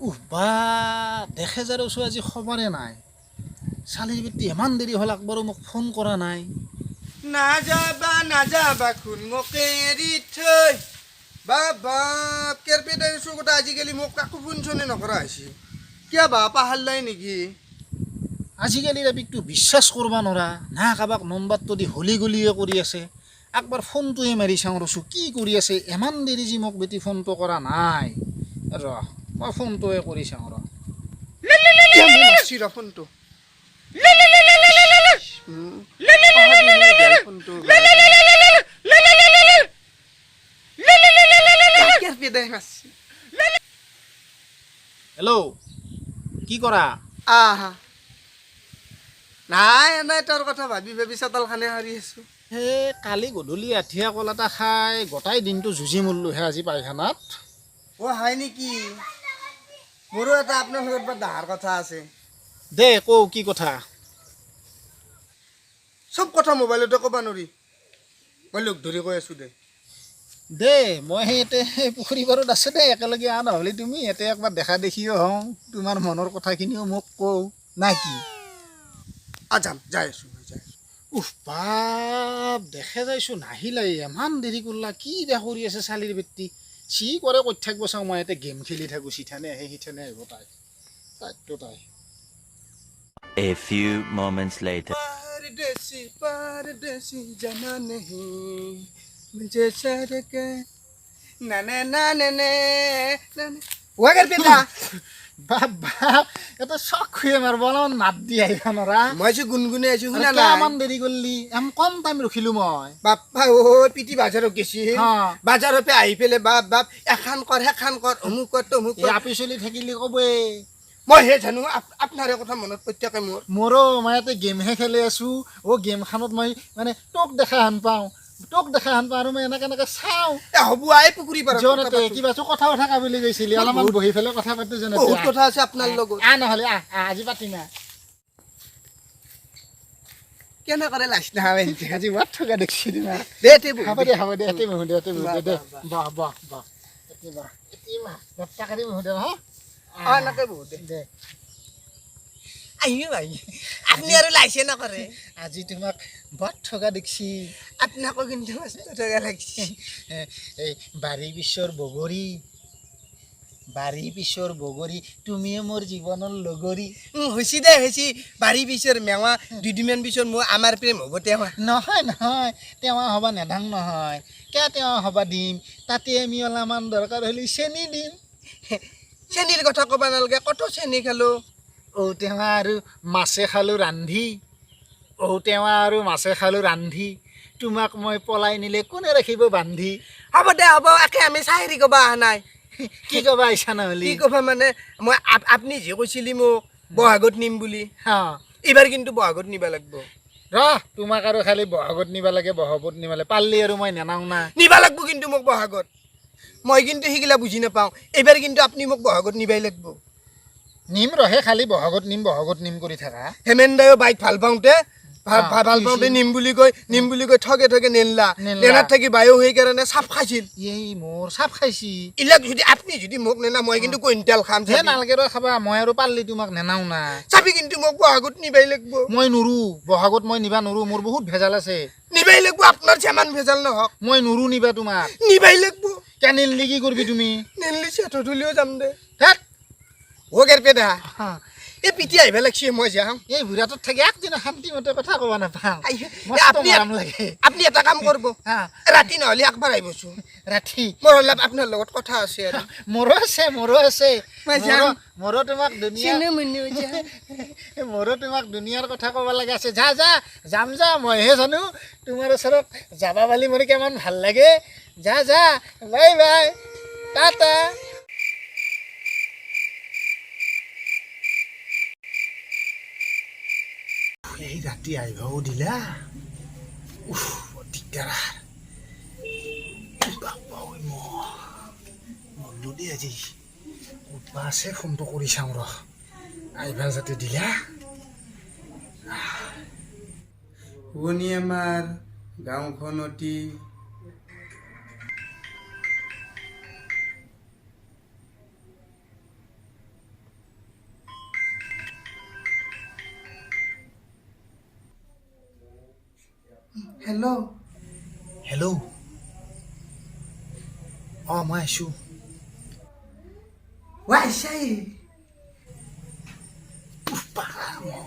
উহ বা দেখে যাৰছো আজি খবৰে নাই। চালিৰ বেটি ইমান দেৰি হ'ল একবাৰো মোক ফোন কৰা নাই। নাযাবা নাযাবা খুন মোক এৰি থৈ বাবা কেৰপেটাই চকুটা আজিকালি মোক কাকো ফোন চোনে নকৰা হৈছে। কিয় বা পাহাৰলাই নেকি? আজিকালি ৰাবিকটো বিশ্বাস কৰবা নৰা না, কাৰোবাক নম্বৰটো দি হলি গলিয়ে কৰি আছে। একবাৰ ফোনটোৱে মাৰি চাওঁ ৰচো কি কৰি আছে। ইমান দেৰি যি মোক বেটি ফোনটো কৰা নাই, ৰ মই ফোনটোৱে কৰি চাওঁ ৰ। ফোনটো হেল্ল', কি কৰা? আহা নাই নাই, তোৰ কথা ভাবি ভাবি চোতালখানে সাৰি আছো। সেই কালি গধূলি আঠিয়া কল এটা খাই গোটাই দিনটো যুঁজি মৰলোহে আজি পায়খানাত। অ' হয় নেকি? মোৰো এটা আপোনাৰ লগত বৰ ডাঙৰ কথা আছে। দে কৌ, কি কথা? চব কথা মোবাইলতে ক'ব নোৱাৰি, মই লগ ধৰি কৈ আছো দে। দে মই সেই ইয়াতে পুখুৰী পাৰত আছো দে, একেলগে আহ নহ'লে তুমি ইয়াতে একবাৰ দেখা দেখিও হওঁ, তোমাৰ মনৰ কথাখিনিও মোক কওঁ না কি? যাম, যাই আছো, যাই আছো। উফ বাপ, দেখে যাইছো নাহিলাই, ইমান দেৰি কৰলা, কি বা কৰি আছে চালিৰ বেটি। চি কৰে কৈ থাকিব চাওঁ, মই ইয়াতে গেম খেলি থাকোঁ, সিথানে আহে সিথানে আহিব তাই, তাইতো তাই। A few moments later. परदेसी परदेसी जाना नहीं मुझे सर के ना ना ना ना ना ना ওয়াগার পেটা। বাপ বাপ, এটা চক খুয়ে মাৰব, অলপমান মাত দি আহিবা নৰা। মই যে গুণগুণে আছো শুনা নাই? কিমান দেৰি কৰলি, এম কম টাইম ৰখিলো মই। বাপ্পা ঐ, পিটি বাজাৰত গেছি, বাজাৰৰ পৰা আহি পেলাই বাপ বাপ এখান কৰ সেখান কৰ অমুক কৰ তমুক কৰ। আপি চলি থাকিলি কবই। মই হে জানো আপোনাৰে কথা মনত পৰি থাকে মোৰ। মোৰো, মই ইয়াতে গেমহে খেলি আছো। অ' গেমখনত মই মানে তোক দেখা হেন পাওঁ, তোক দেখা হেন পাওঁ আৰু মই এনেকে এনেকে চাওঁ। এ হ'ব আই পুখুৰী পাৰত জনতে কিবা তোক কথা থাকা বুলি কৈছিলি, অলপমান বহি পেলাই কথা পাতো জনতে। বহুত কথা আছে আপোনাৰ লগত। আহ নহ'লে আহ আজি পাতিম। কেনেকৰে লাজ নাহাৱে আজি বৰ থকা দেখছি তোমাক। দে দে হ'ব দে, হ'ব দে, এতে বহো দে, এতে বহো দে, দে বাহ বাহ বাহ, এতে বাহ, এতে বাহ, দহটা কৰি বহো দে। হা এনেকে বহো দে। দে আহিও ভাই, আপুনি আৰু লাইছে নকৰে। আজি তোমাক বৰ ঠগা দেখছি। আপোনাকো কিন্তু মস্ত ঠগা লাগছে। এই বাৰী পিছৰ বগৰী, বাৰী পিছৰ বগৰী, তুমিয়ে মোৰ জীৱনৰ লগৰী। হৈছে দে হৈছে, বাৰী পিছৰ মেৱা, দুদিনমান পিছত মোৰ আমাৰ প্ৰেম হ'ব তেৱা। নহয় নহয়, তেৱা হ'বা নেদাং নহয়, কিয় তেৱা হ'বা দিম, তাতে আমি অলপমান দৰকাৰ হ'লে চেনি দিম। চেনিৰ কথা ক'ব নালাগে, কত চেনি খালোঁ। ঔটেঙা আৰু মাছে খালোঁ ৰান্ধি, ঔটেঙা আৰু মাছে খালোঁ ৰান্ধি, তোমাক মই পলাই নিলে কোনে ৰাখিব বান্ধি। হ'ব দে হ'ব, একে আমি চাহেৰি ক'ব অহা নাই। কি ক'বা আহিছা নহ'লে? কি ক'বা মানে মই আপুনি যি কৈছিলি মোক বহাগত নিম বুলি, এইবাৰ কিন্তু বহাগত নিব লাগিব। ৰ তোমাক আৰু খালি বহাগত নিব লাগে, বহাগত নিব লাগে, পাৰলি আৰু মই নেনাও না। নিব লাগিব কিন্তু মোক বহাগত, মই কিন্তু সেইগিলা বুজি নাপাওঁ। এইবাৰ কিন্তু আপুনি মোক বহাগত নিবাই লাগিব। নিম ৰহে, খালি বহাগত নিম বহাগত নিম কৰি থাকা। হেমেন দায়ো বাইক ভাল পাওঁতে ভাল পাওঁতে নিম বুলি কৈ, নিম বুলি কৈ ঠগে ঠগে নেনলা, নেনাত থাকি বায়ো সেইকাৰণে চাপ খাইছিল। এই মোৰ চাপ খাইছি। ইলাক যদি আপুনি যদি মোক নেনা, মই কিন্তু কুইণ্টেল খাম। হে নালগে ৰ খাবা, মই আৰু পাৰলি তোমাক নেনাও না। চাবি কিন্তু মোক বহাগত নিবাই লাগিব। মই নৰো বহাগত, মই নিবা নৰো, মোৰ বহুত ভেজাল আছে। নিবাই লাগিব, আপোনাৰ যিমান ভেজাল নহওক। মই নৰো নিবা তোমাক। নিবাই লাগিব। কেনে নিনলি কি কৰবি তুমি? নিনলি চেটো তুলিও যাম দে। হেত ও গেৰপেদা, এই পিটি আহিব লাগছি, মই যাওঁ। এই বুঢ়াটোত থাকি একদিনা শান্তি মতে কথা ক'ব নাপাওঁ। আপুনি এটা কাম কৰিব, ৰাতি নহ'লে একবাৰ আহিবচোন। ৰাতি মোৰ অলপ আপোনাৰ লগত কথা আছে আৰু। মোৰো আছে, মোৰো আছে, মোৰো তোমাক দুনিয়া, মোৰো তোমাক দুনিয়াৰ কথা ক'ব লগা আছে। যা যা, যাম যা, মইহে জানো তোমাৰ ওচৰত যাবা বুলি মোৰ কিমান ভাল লাগে। যা যা, বাই বাই, টাটা। এই ৰাতি আহিবও দিলা, উফ দিগদাৰ। বাপ্পা ঐ, মৰলো দেই আজি। ক'তবা আছে ফোনটো কৰি চাওঁ ৰ, আহিবা যাতে দিলা। শুৱনি আমাৰ গাঁওখনতি হেল্ল'। হেল্ল'। অঁ, মই আহিছোঁ। ৱাই আহিছাই? উফ, বা, মহ।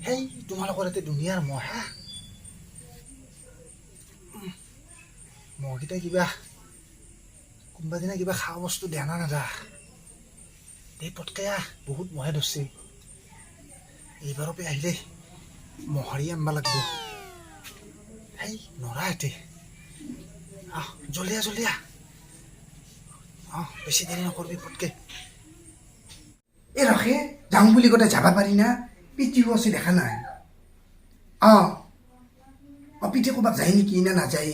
সেই তোমালোকৰ ইয়াতে দুনিয়াৰ মহ হা। মহকেইটা কিবা কোনোবা দিনা কিবা খোৱা বস্তু দিয়া না নাদা। দেই, পটকে আহ, বহুত মহে ধৰছে। এইবাৰৰ পৰা আহিলে মহৰি আনবা লাগব। সেই নৰা এতে। আহ, জলদি আহ, জলদি আহ। অঁ, বেছি দেৰি নকৰবি, পটকে। এই ৰখে, যাওঁ বুলি কওঁতে যাব পাৰি না? পিঠিও আছে, দেখা নাই? অঁ অঁ পিঠি ক'ৰবাত যায় নেকি না নাযায়?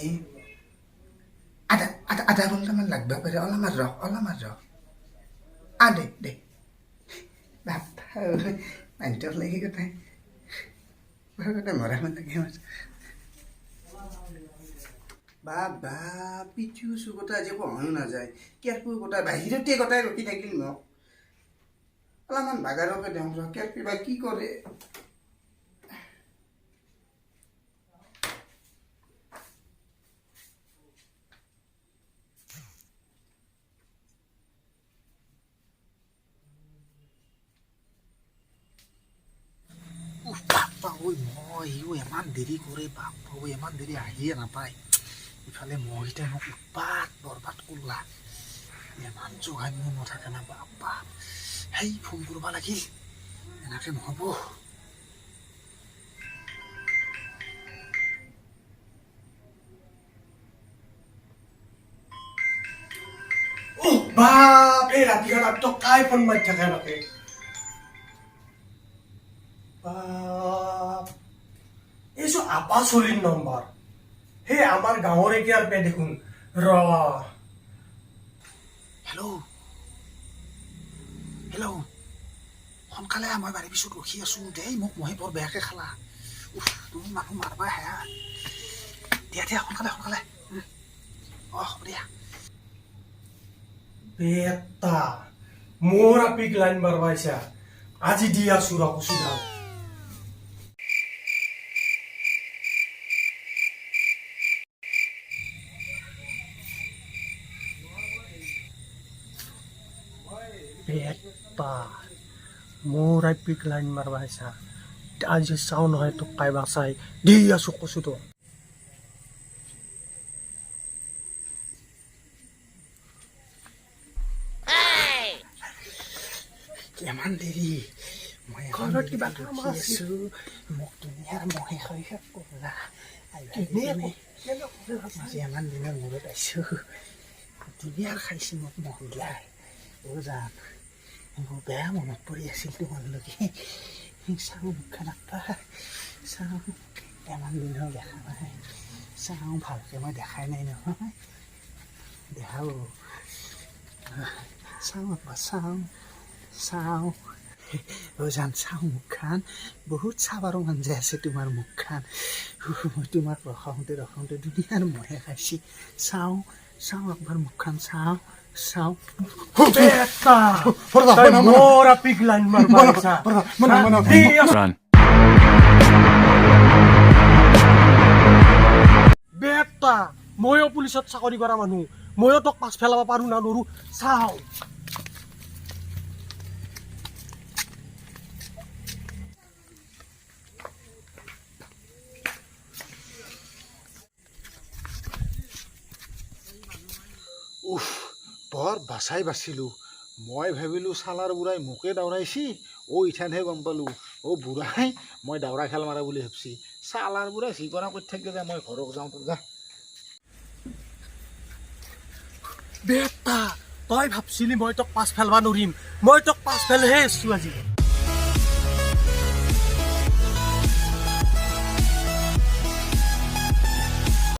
আধা আধা আধা ঘণ্টামান লাগব পাৰে। অলপমান ৰখ, অলপমান ৰখ। আ দে দে। বাপ, মানুহটোক লাগি গোটাই গোটাই মৰা লাগে। বাবা, পিঠিও চুকতে আজি কহনো নাযায়। কেৰপু গোটাই বাহিৰতে গোটাই ৰখি থাকিল মোক। অলপমান বাগাৰকে দিওঁ ৰ, কেৰপি বা কি কৰে। উফ, বাপ্পা ঐ, মহ ইও ইমান দেৰি কৰে। বাপ্পা ঐ, ইমান দেৰি আহিয়ে নাপায়। ইফালে মহকেইটাই মোক উৎপাত বৰবাদ কৰলা। ইমান জোগান্য নাথাকে না। বাপ্পা, সেই ফোন কৰিব লাগিল, এনেকে নহ'ব। বাপ, এই ৰাতিখন তোক কাই ফোন মাৰি থাকে এনেকে? বাপ, এইচোন আপা চলিৰ নম্বৰ। সেই আমাৰ গাঁৱৰে কি আৰু পে দেখোন ৰ। হেল্ল', হেল্ল', সোনকালে আহ, মই বাৰীৰ পিছত ৰখি আছোঁ দেই। মোক মহে বৰ বেয়াকৈ খালা। উফ, তুমি মানুহ মাৰবা সেয়া। দিয়া দিয়া, সোনকালে সোনকালে। অঁ, হ'ব দিয়া। বেটা, মোৰ আপিক লাইন মাৰবাইছা, আজি দি আছো ৰ কচু ধান। বেটা, মোৰ আপিক লাইন মাৰবাইছা, আজি চাওঁ নহয় তোক কাইবা চাই দি আছো কচুটো। কিমান দেৰি মই ইমান ঘৰত দেৰি কিবা কাম ৰখি আছিল। আছোঁ, মোক দুনিয়াৰ মহে খাই শেষ কৰলা। কেনে আজি ইমান দিনৰ মূৰত আহিছোঁ, দুনিয়াৰ খাইছে মোক মহগিলাই। অ' জান, মোৰ বেয়া মনত পৰি আছিল তোমালোকে। চাওঁ মুখখন একবাৰ চাওঁ, ইমান দিন হ'ল দেখা নাই। চাওঁ ভালকৈ, মই দেখাই নাই নহয়। দেখাও, চাওঁ একবাৰ, চাওঁ চাওঁ। অ' জান, চাওঁ মুখখন, বহুত চাবাৰো মন যায় আছে তোমাৰ মুখখন। মই তোমাক ৰখাওঁতে ৰখাওঁতে দুনিয়াৰ মহে খাইছি। চাওঁ চাওঁ একবাৰ মুখখন চাওঁ চাওঁ। বেটা, তই মোৰ আপিক লাইন মাৰবাইছা, দি আছো। Run. বেটা, ময়ো পুলিচত চাকৰি কৰা মানুহ, ময়ো তোক পাছ পেলাব পাৰো না নৰো চাওঁ। উফ, বৰ বাচাই বাচিলোঁ। মই ভাবিলোঁ চালাৰ বুঢ়াই মোকে দাউৰাইছি। অ', ইঠানহে গম পালোঁ, অ' বুঢ়াই মই দাউৰা খেল মাৰা বুলি ভাবছি। চালাৰ বুঢ়াই যি কৰা কৰি থাকগে যা, মই ঘৰত যাওঁ, তই যা। বেটা, তই ভাবছিলি মই তোক পাছ পেলাব নোৱাৰিম, মই তোক পাছ পেলাইহে আছো আজি।